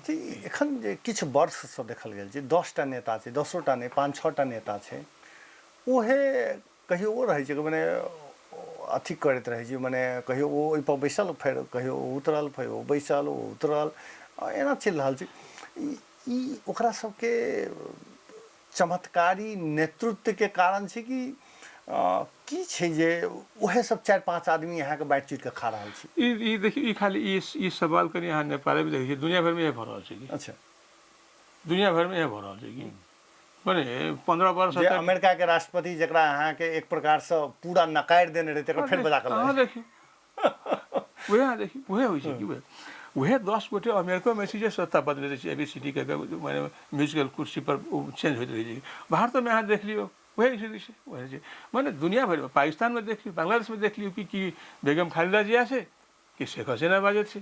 जी, एखन जे किछु वर्षसँ देखल गेल छै, 10टा नेता छै, 10टा नहि, 5-6टा नेता छै, उहे कहियो ओ रहै छै, मने अथी करैत रहै छै, मने कहियो ओ ओहिपर बैसल, फेर कहियो ओ उतरल, फेर ओ बैसल, ओ उतरल, एना चलि रहल छै। ई ओकरा सबके चमत्कारी नेतृत्वके कारण छै कि की छै जे उएह सब 4-5 आदमी अहाँके बाँटि चुटि कऽ खा रहल छी? ई देखियौ, ई खाली ई सवाल कनि अहाँ नेपालेमे देखै छियै, दुनिया भरिमे इएह भऽ रहल छै कि। दुनिया भरिमे इएह भऽ रहल छै कि मने 15 वर्ष जे अमेरिका के राष्ट्रपति जकरा अहाँके एक प्रकारसँ पूरा नकारि देने रहै, तकर फेर बजा कऽ अहाँ देखियौ, उएह देखियौ, उएह होइ छै कि उएह 10 गोटे अमेरिकोमे छै जे सत्ता बदलैत छै, ABCD के मने म्यूजिकल कुर्सी पर ओ चेंज होइत रहै छै। भारतोमे अहाँ देख लियौ, उएह स्थिति छै, उएह छै मने दुनिया भरिमे। पाकिस्तानमे देख लियौ, बांग्लादेशमे देख लियौ कि की बेगम खालिदा जिया छै कि शेख हसीना बाजै छै।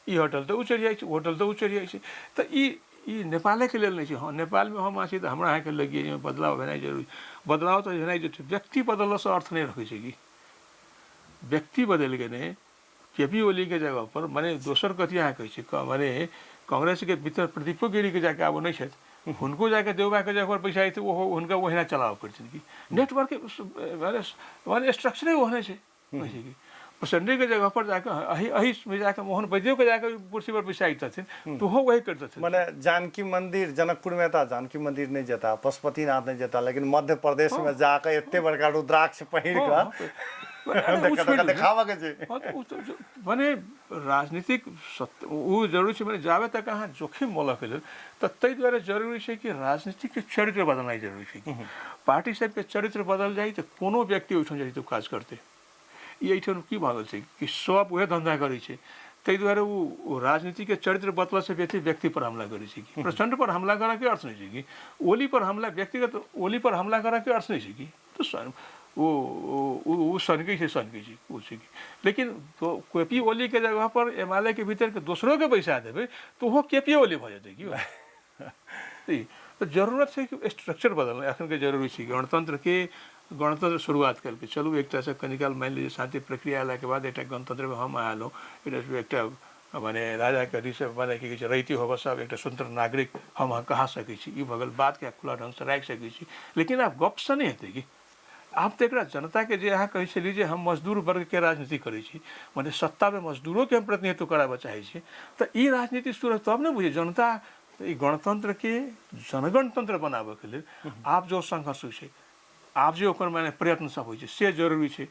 ई होटल तऽ ओ चढ़ि जाइ छै, होटल तऽ ओ चढ़ि जाइ छै। तऽ ई नेपालेके लेल नहि छै। हँ, नेपालमे हम अहाँ छी तऽ हमरा अहाँके लगिए जे बदलाव भेनाइ जरूरी। बदलाव तऽ भेनाइ जरूरी, व्यक्ति बदललासँ अर्थ नहि रखै छै कि व्यक्ति बदलि गेलै के पी ओलीके जगहपर मने दोसर कथी अहाँ कहै छियै, मने कांग्रेसके भीतर प्रदीपो गिरीके जाके आब ओ नहि छथि, हुनको जाके देउबाके जगहपर पैसा अयतै, ओहो हुनका ओहिना चलाबऽ पड़तनि कि नेटवर्क मने मने स्ट्रक्चरे ओहने छै। बुझलियै कि प्रचंडे जगह पर जाके अही अही जाके मोहन वैद्यो के जाके कुर्सी पर बैसाइ तथिन तऽ ओहो वही करतथिन। मने जानकी मंदिर जनकपुर में था, जानकी मंदिर नहीं जेता, पशुपतिनाथ नहीं जेता, लेकिन मध्य प्रदेश में जाके एते बड़का रुद्राक्ष पहिर कऽ देखाबऽ के छै। मने राजनीतिक सत्य ओ जरूरी छै, मने जाबे तक अहाँ जोखिम मोलक लेल तऽ ताहि दुआरे जरूरी छै कि राजनीतिक चरित्र बदलनाइ जरूरी छै। पार्टी सबके चरित्र बदल जाइ तऽ कोनो व्यक्ति ओहिठाम जाइ तऽ काज करतै। ई एहिठाम की भऽ गेल छै कि सब उएह धन्धा करै छै, ताहि दुआरे ओ राजनीतिके चरित्र बदलऽसँ बेसी व्यक्तिपर हमला करै छै। कि प्रचण्डपर हमला करऽके अर्थ नहि छै कि ओलीपर हमला, व्यक्तिगत ओलीपर हमला करऽके अर्थ नहि छै कि तऽ ओ ओ सनकै छै, सनकै छै ओ छै कि। लेकिन के पी ओलीके जगहपर एमालेके भीतरके दोसरोके बैसा देबै तऽ ओहो के पी ओली भऽ जेतै कि। तऽ जरूरत छै कि स्ट्रक्चर बदलनाइ एखनके जरूरी छै। गणतन्त्रके गणतन्त्र शुरुआत केलकै, चलू एकटासँ कनिकाल मानि लिअ शान्ति प्रक्रिया अयलाके बाद एकटा गणतन्त्रमे हम आयलहुँ, एकटा एकटा मने राजाके अथीसँ मने की कहै छै रैती होबऽ सब एकटा स्वतन्त्र नागरिक हम अहाँ कहा सकै छी। ई भऽ गेल बातके खुला ढङ्गसँ राखि सकै छी, लेकिन आब गपसँ नहि हेतै कि आब तऽ एकरा जनताके जे अहाँ कहै छलियै जे हम मजदूर वर्गके राजनीति करै छी, मने सत्तामे मजदूरोके हम प्रतिनिधित्व कराबऽ चाहै छी, तऽ ई राजनीति शुरू तब ने बुझै जनता। तऽ ई गणतन्त्रके जनगणतन्त्र बनाबऽके लेल आब जो सङ्घर्ष होइ छै, आब जे ओकर मने प्रयत्न सब होइ छै से जरूरी छै।